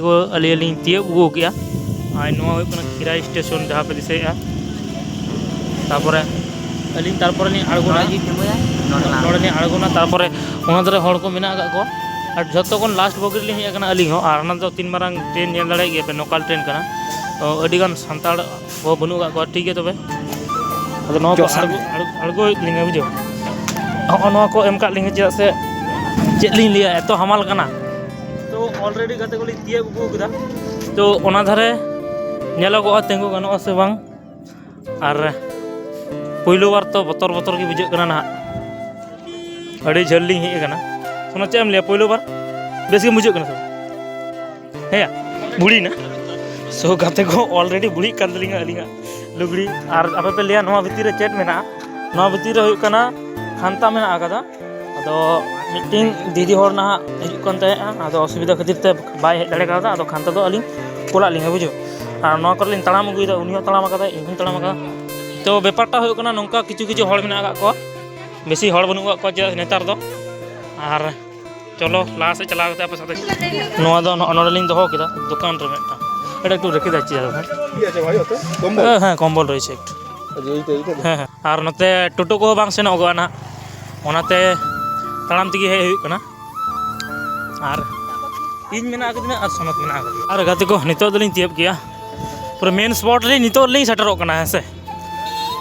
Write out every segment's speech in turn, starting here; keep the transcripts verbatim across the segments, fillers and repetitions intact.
ᱠᱚ ᱟᱹᱞᱤᱧ ᱞᱤᱧ ᱛᱤᱭᱳᱜ ᱟᱹᱜᱩ ᱠᱮᱜᱼᱟ᱾ ᱟᱨ ᱱᱚᱣᱟ ᱦᱩᱭᱩᱜ ᱠᱟᱱᱟ ᱠᱷᱤᱨᱟᱭ ᱥᱴᱮᱥᱚᱱ, ᱡᱟᱦᱟᱸ ᱯᱮ ᱫᱤᱥᱟᱹᱭᱮᱫᱼᱟ᱾ ᱛᱟᱨᱯᱚᱨᱮ ᱟᱹᱞᱤᱧ ᱛᱟᱨᱯᱚᱨᱮ ᱞᱤᱧ ᱟᱬᱜᱚᱱᱟ᱾ ᱱᱚᱰᱮ ᱜᱮ ᱛᱤᱸᱜᱩᱭᱟ, ᱱᱚᱰᱮ ᱞᱟᱝ ᱱᱚᱰᱮ ᱞᱤᱧ ᱟᱬᱜᱚᱱᱟ, ᱛᱟᱨᱯᱚᱨᱮ ᱚᱱᱟ ᱫᱷᱟᱨᱮ ᱦᱚᱲ ᱠᱚ ᱢᱮᱱᱟᱜ ᱟᱠᱟᱫ ᱠᱚᱣᱟ᱾ ᱟᱨ ᱡᱷᱚᱛᱚ ᱠᱷᱚᱱ ᱞᱟᱥᱴ ᱵᱚᱜᱤ ᱨᱮᱞᱤᱧ ᱦᱮᱡ ᱟᱠᱟᱱᱟ ᱟᱹᱞᱤᱧ ᱦᱚᱸ᱾ ᱟᱨ ᱚᱱᱟ ᱫᱚ ᱛᱤᱱ ᱢᱟᱨᱟᱝ ᱴᱨᱮᱱ ᱧᱮᱞ ᱫᱟᱲᱮᱭᱟᱜ ᱜᱮᱭᱟ ᱯᱮ, ᱱᱚᱠᱟᱞ ᱴᱨᱮᱱ ᱠᱟᱱᱟ᱾ ᱛᱚ ᱟᱹᱰᱤᱜᱟᱱ ᱥᱟᱱᱛᱟᱲ ᱠᱚ ᱵᱟᱹᱱᱩᱜ ᱟᱠᱟᱫ ᱠᱚᱣᱟ᱾ ᱴᱷᱤᱠ ᱜᱮᱭᱟ ᱛᱚᱵᱮ, ᱟᱫᱚ ᱱᱚᱣᱟ ᱠᱚ ᱪᱚ, ᱥᱟᱵ ᱟᱬᱜᱚ, ᱟᱬᱜᱚ, ᱟᱬᱜᱚᱭᱮᱫ ᱞᱤᱧᱟ, ᱵᱩᱡᱷᱟᱹᱣ᱾ ᱦᱚᱸᱜᱼᱚ ᱱᱚᱣᱟ ᱠᱚ ᱮᱢ ᱠᱟᱜ ᱞᱤᱧᱟ, ᱪᱮᱫᱟᱜ ᱥᱮ ᱪᱮᱫ ᱞᱤᱧ ᱞᱟᱹᱭᱟ, ᱮᱛᱚ ᱦᱟᱢᱟᱞ ᱠᱟᱱᱟ᱾ ᱛᱚ ᱚᱞᱨᱮᱰᱤ ᱜᱟᱛᱮ ᱠᱚᱞᱤᱧ ᱛᱤᱭᱳᱜ ᱟᱹᱜᱩ ᱠᱮᱫᱟ᱾ ᱛᱚ ᱚᱱᱟ ᱫᱷᱟᱨᱮ ᱧᱮᱞᱚᱜᱚᱜᱼᱟ ᱛᱤᱸᱜᱩ ᱜᱟᱱᱚᱜᱼᱟ ᱥᱮ ᱵᱟᱝ᱾ ᱟᱨ ᱯᱳᱭᱞᱳ ᱵᱟᱨ ᱛᱚ ᱵᱚᱛᱚᱨ ᱵᱚᱛᱚᱨ ᱜᱮ ᱵᱩᱡᱷᱟᱹᱜ ᱠᱟᱱᱟ ᱱᱟᱦᱟᱜ᱾ ᱟᱹᱰᱤ ᱡᱷᱟᱹᱞ ᱞᱤᱧ ᱦᱮᱡ ᱟᱠᱟᱱᱟ᱾ ᱥᱳᱱᱟ, ᱪᱮᱫ ᱮᱢ ᱞᱟᱹᱭᱟ, ᱯᱳᱭᱞᱳ ᱵᱟᱨ ᱵᱮᱥ ᱜᱮ ᱵᱩᱡᱷᱟᱹᱜ ᱠᱟᱱᱟ ᱥᱮ ᱵᱟᱝ? ᱦᱮᱸᱭᱟ, ᱵᱷᱩᱲᱤᱭᱮᱱᱟ᱾ ᱥᱳ ᱜᱟᱛᱮ ᱠᱚ ᱚᱞᱨᱮᱰᱤ ᱵᱷᱩᱲᱤᱜ ᱠᱟᱱ ᱛᱟᱹᱞᱤᱧᱟ ᱟᱹᱞᱤᱧᱟᱜ ᱞᱩᱜᱽᱲᱤ᱾ ᱟᱨ ᱟᱯᱮ ᱯᱮ ᱞᱟᱹᱭᱟ ᱱᱚᱣᱟ ᱵᱷᱤᱛᱤᱨ ᱨᱮ ᱪᱮᱫ ᱢᱮᱱᱟᱜᱼᱟ? ᱱᱚᱣᱟ ᱵᱷᱤᱛᱤᱨ ᱨᱮ ᱦᱩᱭᱩᱜ ᱠᱟᱱᱟ ᱠᱷᱟᱱᱛᱟ ᱢᱮᱱᱟᱜ ᱟᱠᱟᱫᱟ᱾ ᱟᱫᱚ ᱢᱤᱫᱴᱤᱱ ᱫᱤᱫᱤ ᱦᱚᱲ ᱱᱟᱦᱟᱜ ᱦᱤᱡᱩᱜ ᱠᱟᱱ ᱛᱟᱦᱮᱸᱜᱼᱟ, ᱟᱫᱚ ᱚᱥᱩᱵᱤᱫᱷᱟ ᱠᱷᱟᱹᱛᱤᱨ ᱛᱮ ᱵᱟᱭ ᱦᱮᱡ ᱫᱟᱲᱮ ᱠᱟᱣᱫᱟ᱾ ᱟᱫᱚ ᱠᱷᱟᱱᱛᱟ ᱫᱚ ᱟᱹᱞᱤᱧ ᱠᱳᱞᱟᱜ ᱞᱤᱧᱟ, ᱵᱩᱡᱷᱟᱹᱣ᱾ ᱟᱨ ᱱᱚᱣᱟ ᱠᱚᱨᱮ ᱞᱤᱧ ᱛᱟᱲᱟᱢ ᱟᱹᱜᱩᱭᱮᱫᱟ, ᱩᱱᱤ ᱦᱚᱸ ᱛᱟᱲᱟᱢ ᱟᱠᱟᱫᱟᱭ, ᱤᱧ ᱦᱚᱸᱧ ᱛᱟᱲᱟᱢ ᱟᱠᱟᱫᱟ᱾ ᱛᱚ ᱵᱮᱯᱟᱨᱴᱟ ᱦᱩᱭᱩᱜ ᱠᱟᱱᱟ ᱱᱚᱝᱠᱟ, ᱠᱤᱪᱷᱩ ᱠᱤᱪᱷᱩ ᱦᱚᱲ ᱢᱮᱱᱟᱜ ᱟᱠᱟᱫ ᱠᱚᱣᱟ, ᱵᱮᱥᱤ ᱦᱚᱲ ᱵᱟᱹᱱᱩᱜ ᱟᱠᱟᱫ ᱠᱚᱣᱟ ᱪᱮᱫᱟᱜ ᱱᱮᱛᱟᱨ ᱫᱚ᱾ ᱟᱨ ᱪᱚᱞᱚ ᱞᱟᱦᱟ ᱥᱮᱫ ᱪᱟᱞᱟᱣ ᱠᱟᱛᱮ ᱟᱯᱮ ᱥᱟᱛᱮ, ᱱᱚᱣᱟ ᱫᱚ ᱱᱚ-, ᱱᱚᱰᱮ ᱞᱤᱧ ᱫᱚᱦᱚ ᱠᱮᱫᱟ ᱫᱚᱠᱟᱱ ᱨᱮ ᱢᱤᱫᱴᱟᱝ᱾ ᱮᱴᱟᱜ ᱮᱠᱴᱩ ᱨᱮᱠᱷᱮ ᱫᱟᱪᱪᱷᱤ ᱫᱟᱫᱟ᱾ ᱤᱭᱟᱹ ᱪᱟᱵᱟ ᱦᱩᱭᱩᱜᱼᱟ ᱛᱚ? ᱠᱚᱢᱵᱚᱞ? ᱦᱮᱸ, ᱦᱮᱸ, ᱠᱚᱢᱵᱚᱞ ᱨᱚᱭᱮᱥᱮ ᱮᱠᱴᱩ᱾ ᱟᱪᱪᱷᱟ, ᱮᱭᱴᱟ, ᱮᱭᱴᱟ ᱫᱚ? ᱦᱮᱸ, ᱦᱮᱸ᱾ ᱟᱨ ᱱᱚᱛᱮ ᱴᱳᱴᱳ ᱠᱚᱦᱚᱸ ᱵᱟᱝ ᱥᱮᱱᱚᱜᱚᱜᱼᱟ ᱱᱟᱦᱟᱜ, ᱚᱱᱟᱛᱮ ᱛᱟᱲᱟᱢ ᱛᱮᱜᱮ ᱦᱮᱡ ᱦᱩᱭᱩᱜ ᱠᱟᱱᱟ᱾ ᱟᱨ ᱤᱧ ᱢᱮᱱᱟᱜ ᱟᱠᱟᱫᱤᱧᱟ ᱟᱨ ᱥᱚᱱᱚᱛ ᱢᱮᱱᱟᱜ ᱟᱠᱟᱫᱮᱭᱟ᱾ ᱟᱨ ᱜᱟᱛᱮ ᱠᱚ, ᱱᱤᱛᱚᱜ ᱫᱚᱞᱤᱧ ᱛᱤᱭᱳᱜ ᱠᱮᱜᱼᱟ ᱯᱩᱨᱟᱹ ᱢᱮᱱ ᱥᱯᱚᱴ ᱨᱮ, ᱱᱤᱛᱚᱜ ᱞᱤᱧ ᱥᱮᱴᱮᱨᱚᱜ ᱠᱟᱱᱟ, ᱦᱮᱸ ᱥᱮ᱾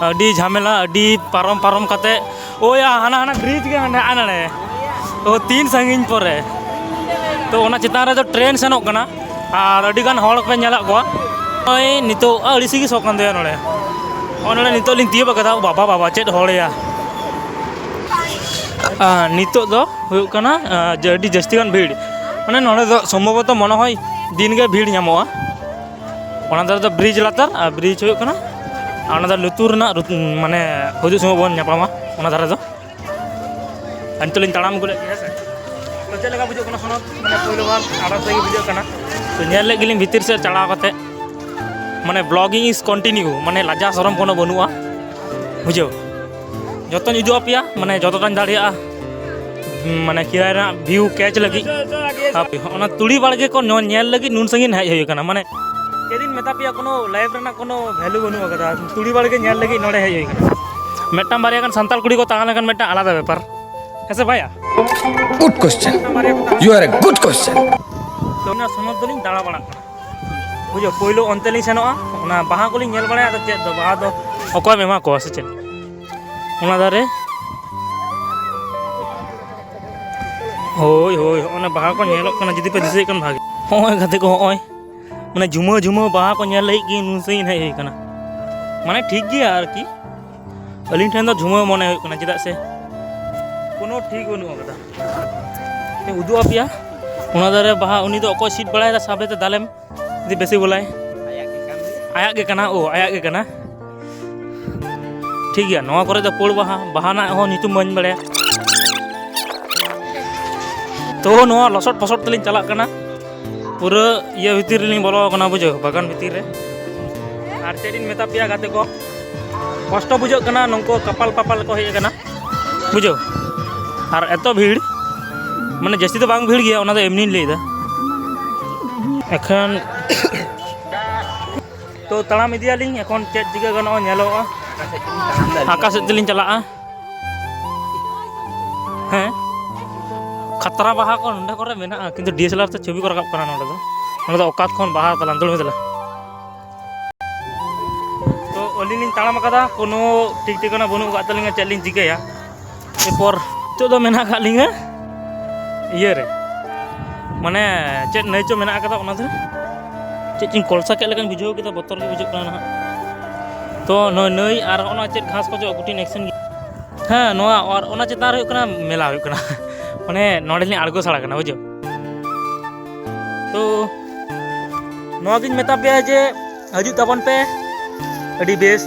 ᱟᱹᱰᱤ ᱡᱷᱟᱢᱮᱞᱟ, ᱟᱹᱰᱤ ᱯᱟᱨᱚᱢ ᱯᱟᱨᱚᱢ ᱠᱟᱛᱮ, ᱳᱭ ᱦᱟᱱᱟ ᱦᱟᱱᱟ ᱵᱨᱤᱡᱽ ᱜᱮ ᱦᱟᱸᱰᱮ ᱦᱟᱸᱰᱮ᱾ ᱛᱚ ᱛᱤᱱ ᱥᱟᱺᱜᱤᱧ ᱯᱚᱨᱮ, ᱛᱚ ᱚᱱᱟ ᱪᱮᱛᱟᱱ ᱨᱮᱫᱚ ᱴᱨᱮᱱ ᱥᱮᱱᱚᱜ ᱠᱟᱱᱟ᱾ ᱟᱨ ᱟᱹᱰᱤ ᱜᱟᱱ ᱦᱚᱲ ᱯᱮ ᱧᱮᱞᱮᱫ ᱠᱚᱣᱟ᱾ ᱱᱚᱜᱼᱚᱭ ᱱᱤᱛᱚᱜ ᱟᱹᱲᱤᱥ ᱜᱮ ᱥᱚ ᱠᱟᱱ ᱛᱟᱭᱟ ᱱᱚᱰᱮ᱾ ᱱᱚᱜᱼᱚᱭ ᱱᱚᱰᱮ ᱱᱤᱛᱚᱜ ᱞᱤᱧ ᱛᱤᱭᱳᱜ ᱠᱟᱫᱟ, ᱵᱟᱵᱟ, ᱵᱟᱵᱟ, ᱪᱮᱫ ᱦᱚᱲ ᱭᱟ᱾ ᱟᱨ ᱱᱤᱛᱚᱜ ᱫᱚ ᱦᱩᱭᱩᱜ ᱠᱟᱱᱟ, ᱟᱸ, ᱡᱮ ᱟᱹᱰᱤ ᱡᱟᱹᱥᱛᱤ ᱜᱟᱱ ᱵᱷᱤᱲ᱾ ᱢᱟᱱᱮ ᱱᱚᱰᱮ ᱫᱚ ᱥᱚᱢᱵᱷᱚᱵᱚᱛᱚ ᱢᱚᱱᱮ ᱦᱚᱭ ᱫᱤᱱ ᱜᱮ ᱵᱷᱤᱲ ᱧᱟᱢᱚᱜᱼᱟ᱾ ᱚᱱᱟ ᱫᱷᱟᱨᱮ ᱫᱚ ᱵᱨᱤᱡᱽ ᱞᱟᱛᱟᱨ, ᱟᱨ ᱵᱨᱤᱡᱽ ᱦᱩᱭᱩᱜ ᱠᱟᱱᱟ, ᱟᱨ ᱚᱱᱟ ᱫᱚ ᱞᱩᱛᱩᱨ ᱨᱮᱱᱟᱜ ᱨᱩ-, ᱢᱟᱱᱮ ᱦᱤᱡᱩᱜ ᱥᱚᱢᱚᱭ ᱵᱚᱱ ᱧᱟᱯᱟᱢᱟ ᱚᱱᱟ ᱫᱷᱟᱨᱮ ᱫᱚ᱾ ᱟᱨ ᱱᱤᱛᱚᱜ ᱞᱤᱧ ᱛᱟᱲᱟᱢ ᱟᱹᱜᱩ ᱞᱮᱫ ᱜᱮᱭᱟ, ᱦᱮᱸ ᱥᱮ᱾ ᱛᱚ ᱪᱮᱫ ᱞᱮᱠᱟ ᱵᱩᱡᱷᱟᱹᱜ ᱠᱟᱱᱟ ᱥᱚᱱᱚᱛ? ᱢᱟᱱᱮ ᱯᱳᱭᱞᱳ ᱵᱟᱨ ᱟᱲᱟᱜ ᱨᱮᱜᱮ ᱵᱩᱡᱷᱟᱹᱜ ᱠᱟᱱᱟ᱾ ᱛᱚ ᱧᱮᱞ ᱞᱮᱫ ᱜᱮᱞᱤᱧ ᱵᱷᱤᱛᱤᱨ ᱥᱮᱫ ᱪᱟᱞᱟᱣ ᱠᱟᱛᱮ, ᱢᱟᱱᱮ vlogging is continue, ᱢᱟᱱᱮ ᱞᱟᱡᱟᱣ ᱥᱚᱨᱚᱢ ᱠᱳᱱᱳ ᱵᱟᱹᱱᱩᱜᱼᱟ, ᱵᱩᱡᱷᱟᱹᱣ᱾ ᱡᱚᱛᱚᱧ ᱩᱫᱩᱜ ᱟᱯᱮᱭᱟ, ᱢᱟᱱᱮ ᱡᱚᱛᱚᱴᱟᱧ ᱫᱟᱲᱮᱭᱟᱜᱼᱟ᱾ ᱢᱟᱱᱮ ᱠᱷᱤᱨᱟᱭ ᱨᱮᱱᱟᱜ ᱵᱷᱤᱭᱩ ᱠᱮᱪ ᱞᱟᱹᱜᱤᱫ᱾ ᱦᱟᱯᱮ, ᱚᱱᱟ ᱛᱩᱲᱤ ᱵᱟᱲᱜᱮ ᱠᱚ ᱧᱚ-, ᱧᱮᱞ ᱞᱟᱹᱜᱤᱫ ᱱᱩᱱ ᱥᱟᱺᱜᱤᱧ ᱦᱮᱡ ᱦᱩᱭ ᱟᱠᱟᱱᱟ᱾ ᱢᱟᱱᱮ ᱪᱮᱫ ᱤᱧ ᱢᱮᱛᱟ ᱯᱮᱭᱟ, ᱠᱳᱱᱳ ᱞᱟᱭᱤᱯᱷ ᱨᱮᱱᱟᱜ ᱠᱳᱱᱳ ᱵᱷᱮᱞᱩ ᱵᱟᱹᱱᱩᱜ ᱟᱠᱟᱫᱟ᱾ ᱛᱩᱲᱤ ᱵᱟᱲᱜᱮ ᱧᱮᱞ ᱞᱟᱹᱜᱤᱫ ᱱᱚᱰᱮ ᱦᱮᱡ ᱦᱩᱭ ᱟᱠᱟᱱᱟ᱾ ᱢᱤᱫᱴᱟᱝ ᱵᱟᱨᱭᱟ ᱜᱟᱱ ᱥᱟᱱᱛᱟᱲ ᱠᱩᱲᱤ ᱠᱚ ᱛᱟᱦᱮᱸ ᱞᱮᱱᱠᱷᱟᱱ ᱢᱤᱫᱴᱟᱝ ᱟᱞᱟᱫᱟ ᱵᱮᱯᱟᱨ, ᱦᱮᱸ ᱥᱮ ᱵᱷᱟᱭᱟ? Good question. You are a good question. ᱛᱚ ᱚᱱᱟ ᱥᱚᱱᱚᱛ ᱫᱚᱞᱤᱧ ᱫᱟᱬᱟ ᱵᱟᱲᱟᱜ ᱠᱟᱱᱟ, ᱵᱩᱡᱷᱟᱹᱣ᱾ ᱯᱳᱭᱞᱳ ᱚᱱᱛᱮ ᱞᱤᱧ ᱥᱮᱱᱚᱜᱼᱟ, ᱚᱱᱟ ᱵᱟᱦᱟ ᱠᱚᱞᱤᱧ ᱧᱮᱞ ᱵᱟᱲᱟᱭᱟ᱾ ᱟᱫᱚ ᱪᱮᱫ ᱫᱚ ᱵᱟᱦᱟ ᱫᱚ ᱚᱠᱚᱭᱮᱢ ᱮᱢᱟ ᱠᱚᱣᱟ ᱥᱮ ᱪᱮᱫ? ᱚᱱᱟ ᱫᱟᱨᱮ, ᱦᱳᱭ, ᱦᱳᱭ, ᱦᱚᱸᱜᱼᱚ ᱱᱟ ᱵᱟᱦᱟ ᱠᱚ ᱧᱮᱞᱚᱜ ᱠᱟᱱᱟ, ᱡᱩᱫᱤ ᱯᱮ ᱫᱤᱥᱟᱹᱭᱮᱫ ᱠᱷᱟᱱ ᱵᱷᱟᱜᱮ᱾ ᱦᱚᱸᱜᱼᱚᱭ ᱜᱟᱛᱮ ᱠᱚ, ᱦᱚᱸᱜᱼᱚᱭ ᱢᱟᱱᱮ ᱡᱷᱩᱢᱟᱹ ᱡᱷᱩᱢᱟᱹ ᱵᱟᱦᱟ ᱠᱚ ᱧᱮᱞ ᱞᱟᱹᱜᱤᱫ ᱜᱮ ᱱᱩᱱ ᱥᱟᱺᱜᱤᱧ ᱦᱮᱡ ᱦᱩᱭ ᱠᱟᱱᱟ᱾ ᱢᱟᱱᱮ ᱴᱷᱤᱠ ᱜᱮᱭᱟ ᱟᱨᱠᱤ, ᱟᱹᱞᱤᱧ ᱴᱷᱮᱱ ᱫᱚ ᱡᱷᱩᱢᱟᱹ ᱢᱚᱱᱮ ᱦᱩᱭᱩᱜ ᱠᱟᱱᱟ, ᱪᱮᱫᱟᱜ ᱥᱮ ᱠᱳᱱᱳ ᱴᱷᱤᱠ ᱵᱟᱹᱱᱩᱜ ᱟᱠᱟᱫᱟ᱾ ᱩᱫᱩᱜ ᱟᱯᱮᱭᱟ ᱚᱱᱟ ᱫᱟᱨᱮ ᱵᱟᱦᱟ, ᱩᱱᱤ ᱫᱚ ᱚᱠᱚᱭ ᱥᱤᱫ ᱵᱟᱲᱟᱭᱮᱫᱟ, ᱥᱟᱵᱮ ᱛᱮ ᱫᱟᱞᱮᱢ᱾ ᱡᱩᱫᱤ ᱵᱮᱥᱤ ᱵᱚᱞᱟᱭ, ᱟᱭᱟᱜ ᱜᱮ ᱠᱟᱱᱟ᱾ ᱟᱭᱟᱜ ᱜᱮ ᱠᱟᱱᱟ, ᱳ, ᱟᱭᱟᱜ ᱜᱮ ᱠᱟᱱᱟ᱾ ᱴᱷᱤᱠ ᱜᱮᱭᱟ, ᱱᱚᱣᱟ ᱠᱚᱨᱮ ᱫᱚ ᱯᱩᱲ ᱵᱟᱦᱟ, ᱵᱟᱦᱟ ᱨᱮᱱᱟᱜ ᱦᱚᱸ ᱧᱩᱛᱩᱢ ᱵᱟᱹᱧ ᱵᱟᱲᱟᱭᱟ᱾ ᱛᱚ, ᱱᱚᱣᱟ ᱞᱚᱥᱚᱫ ᱯᱚᱥᱚᱫ ᱛᱮᱞᱤᱧ ᱪᱟᱞᱟᱜ ᱠᱟᱱᱟ, ᱯᱩᱨᱟᱹ ᱤᱭᱟᱹ ᱵᱷᱤᱛᱤᱨ ᱨᱮᱞᱤᱧ ᱵᱚᱞᱚ ᱟᱠᱟᱱᱟ, ᱵᱩᱡᱷᱟᱹᱣ, ᱵᱟᱜᱟᱱ ᱵᱷᱤᱛᱤᱨ ᱨᱮ᱾ ᱟᱨ ᱪᱮᱫ ᱤᱧ ᱢᱮᱛᱟ ᱯᱮᱭᱟ ᱜᱟᱛᱮ ᱠᱚ, ᱠᱚᱥᱴᱚ ᱵᱩᱡᱷᱟᱹᱜ ᱠᱟᱱᱟ, ᱱᱩᱠᱩ ᱠᱟᱯᱟᱞ ᱯᱟᱯᱟᱞ ᱠᱚ ᱦᱮᱡ ᱟᱠᱟᱱᱟ, ᱵᱩᱡᱷᱟᱹᱣ᱾ ᱟᱨ ᱮᱛᱚ ᱵᱷᱤᱲ, ᱢᱟᱱᱮ ᱡᱟᱹᱥᱛᱤ ᱫᱚ ᱵᱟᱝ ᱵᱷᱤᱲ ᱜᱮᱭᱟ, ᱚᱱᱟ ᱫᱚ ᱮᱢᱱᱤᱧ ᱞᱟᱹᱭᱫᱟ᱾ ᱮᱠᱷᱟᱱ ᱛᱚ ᱛᱟᱲᱟᱢ ᱤᱫᱤᱭᱟᱞᱤᱧ, ᱮᱠᱷᱚᱱ ᱪᱮᱫ ᱪᱤᱠᱟᱹ ᱜᱟᱱᱚᱜᱼᱟ ᱧᱮᱞᱚᱜᱼᱟ᱾ ᱟᱠᱟ ᱥᱮᱫ ᱛᱮᱞᱤᱧ ᱪᱟᱞᱟᱜᱼᱟ? ᱦᱮᱸ, ᱠᱷᱟᱛᱨᱟ ᱵᱟᱦᱟ ᱠᱚ ᱱᱚᱸᱰᱮ ᱠᱚᱨᱮ ᱢᱮᱱᱟᱜᱼᱟ, ᱠᱤᱱᱛᱩ ᱰᱤ ᱮᱥ ᱮᱞ ᱟᱨ ᱛᱮ ᱪᱷᱚᱵᱤ ᱠᱚ ᱨᱟᱠᱟᱵ ᱠᱟᱱᱟ ᱱᱚᱸᱰᱮ ᱫᱚ᱾ ᱱᱚᱸᱰᱮ ᱫᱚ ᱚᱠᱟᱛ ᱠᱷᱚᱱ ᱵᱟᱦᱟ ᱛᱟᱞᱟᱝ ᱫᱩᱲᱩᱵ ᱫᱮᱞᱟ᱾ ᱛᱚ ᱟᱹᱞᱤᱧ ᱞᱤᱧ ᱛᱟᱲᱟᱢ ᱟᱠᱟᱫᱟ, ᱠᱳᱱᱳ ᱴᱷᱤᱠ ᱴᱷᱤᱠᱟᱹᱱᱟ ᱵᱟᱹᱱᱩᱜ ᱟᱠᱟᱫ ᱛᱟᱹᱞᱤᱧᱟ ᱪᱮᱫ ᱞᱤᱧ ᱪᱤᱠᱟᱹᱭᱟ᱾ ᱮᱨᱯᱚᱨ ᱱᱤᱛᱚᱜ ᱫᱚ ᱢᱮᱱᱟᱜ ᱟᱠᱟᱫ ᱞᱤᱧᱟ ᱤᱭᱟᱹ ᱨᱮ, ᱢᱟᱱᱮ ᱪᱮᱫ ᱱᱟᱹᱭ ᱪᱚ ᱢᱮᱱᱟᱜ ᱟᱠᱟᱫᱟ, ᱚᱱᱟ ᱫᱚ ᱪᱮᱫ ᱪᱚᱧ ᱠᱚᱞᱥᱟ ᱠᱮᱫ ᱞᱮᱠᱟᱧ ᱵᱩᱡᱷᱟᱹᱣ ᱠᱮᱫᱟ, ᱵᱚᱛᱚᱨ ᱜᱮ ᱵᱩᱡᱷᱟᱹᱜ ᱠᱟᱱᱟ ᱱᱟᱦᱟᱜ᱾ ᱛᱚ ᱱᱚᱜᱼᱚᱭ ᱱᱟᱹᱭ ᱟᱨ ᱚᱱᱟ ᱪᱮᱫ ᱜᱷᱟᱥ ᱠᱚ ᱪᱚ ᱠᱚᱴᱷᱤᱱ ᱮᱠᱥᱮᱱ ᱜᱮ᱾ ᱦᱮᱸ, ᱱᱚᱣᱟ ᱟᱨ ᱚᱱᱟ ᱪᱮᱛᱟᱱ ᱨᱮ ᱦᱩᱭᱩᱜ ᱠᱟᱱᱟ ᱢᱮᱞᱟ ᱦᱩᱭᱩᱜ ᱠᱟᱱᱟ᱾ ᱢᱟᱱᱮ ᱱᱚᱸᱰᱮ ᱞᱤᱧ ᱟᱬᱜᱚ ᱥᱟᱲ ᱠᱟᱱᱟ, ᱵᱩᱡᱷᱟᱹᱣ᱾ ᱛᱚ ᱱᱚᱣᱟᱜᱤᱧ ᱢᱮᱛᱟ ᱯᱮᱭᱟ ᱡᱮ ᱦᱤᱡᱩᱜ ᱛᱟᱵᱚᱱ ᱯᱮ, ᱟᱹᱰᱤ ᱵᱮᱥ,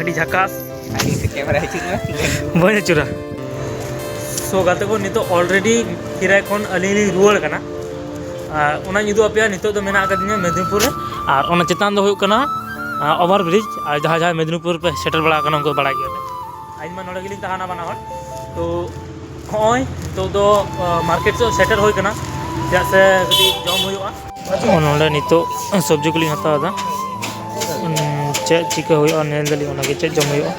ᱟᱹᱰᱤ ᱡᱷᱟᱠᱟᱥ᱾ ᱟᱹᱰᱤ ᱥᱮ ᱠᱮᱢᱮᱨᱟ ᱦᱤᱡᱩᱜ ᱢᱟ᱾ ᱵᱟᱹᱧ ᱟᱹᱪᱩᱨᱟ᱾ ᱥᱳ ᱜᱟᱛᱮ ᱠᱚ, ᱱᱤᱛᱚᱜ already ᱠᱷᱤᱨᱟᱭ ᱠᱷᱚᱱ ᱟᱹᱞᱤᱧ ᱞᱤᱧ ᱨᱩᱣᱟᱹᱲ ᱠᱟᱱᱟ᱾ ᱟᱨ ᱚᱱᱟᱧ ᱩᱫᱩᱜ ᱟᱯᱮᱭᱟ, ᱱᱤᱛᱚᱜ ᱫᱚ ᱢᱮᱱᱟᱜ ᱟᱠᱟᱫᱤᱧᱟ ᱢᱮᱫᱽᱱᱤᱯᱩᱨ ᱨᱮ, ᱟᱨ ᱚᱱᱟ ᱪᱮᱛᱟᱱ ᱫᱚ ᱦᱩᱭᱩᱜ ᱠᱟᱱᱟ ᱳᱵᱷᱟᱨ ᱵᱨᱤᱡᱽ᱾ ᱟᱨ ᱡᱟᱦᱟᱸ ᱡᱟᱦᱟᱸᱭ ᱢᱮᱫᱽᱱᱤᱯᱩᱨ ᱯᱮ ᱥᱮᱴᱮᱨ ᱵᱟᱲᱟ ᱟᱠᱟᱱᱟ, ᱩᱱᱠᱩ ᱫᱚ ᱵᱟᱲᱟᱭ ᱜᱮᱭᱟ ᱯᱮ᱾ ᱤᱧ ᱢᱟ ᱱᱚᱰᱮ ᱜᱮᱞᱤᱧ ᱛᱟᱦᱮᱱᱟ ᱵᱟᱱᱟ ᱦᱚᱲ᱾ ᱛᱚ ᱱᱚᱜᱼᱚᱭ ᱱᱤᱛᱚᱜ ᱫᱚ ᱢᱟᱨᱠᱮᱴ ᱥᱮᱫ ᱥᱮᱴᱮᱨ ᱦᱩᱭ ᱠᱟᱱᱟ, ᱪᱮᱫᱟᱜ ᱥᱮ ᱠᱟᱹᱴᱤᱡ ᱡᱚᱢ ᱦᱩᱭᱩᱜᱼᱟ᱾ ᱱᱚᱰᱮ ᱱᱤᱛᱚᱜ ᱥᱚᱵᱽᱡᱤ ᱠᱚᱞᱤᱧ ᱦᱟᱛᱟᱣ ᱮᱫᱟ᱾ ᱩᱸ, ᱪᱮᱫ ᱪᱤᱠᱟᱹ ᱦᱩᱭᱩᱜᱼᱟ ᱧᱮᱞ ᱫᱟᱞᱤᱧ, ᱚᱱᱟᱜᱮ ᱪᱮᱫ ᱡᱚᱢ ᱦᱩᱭᱩᱜᱼᱟ᱾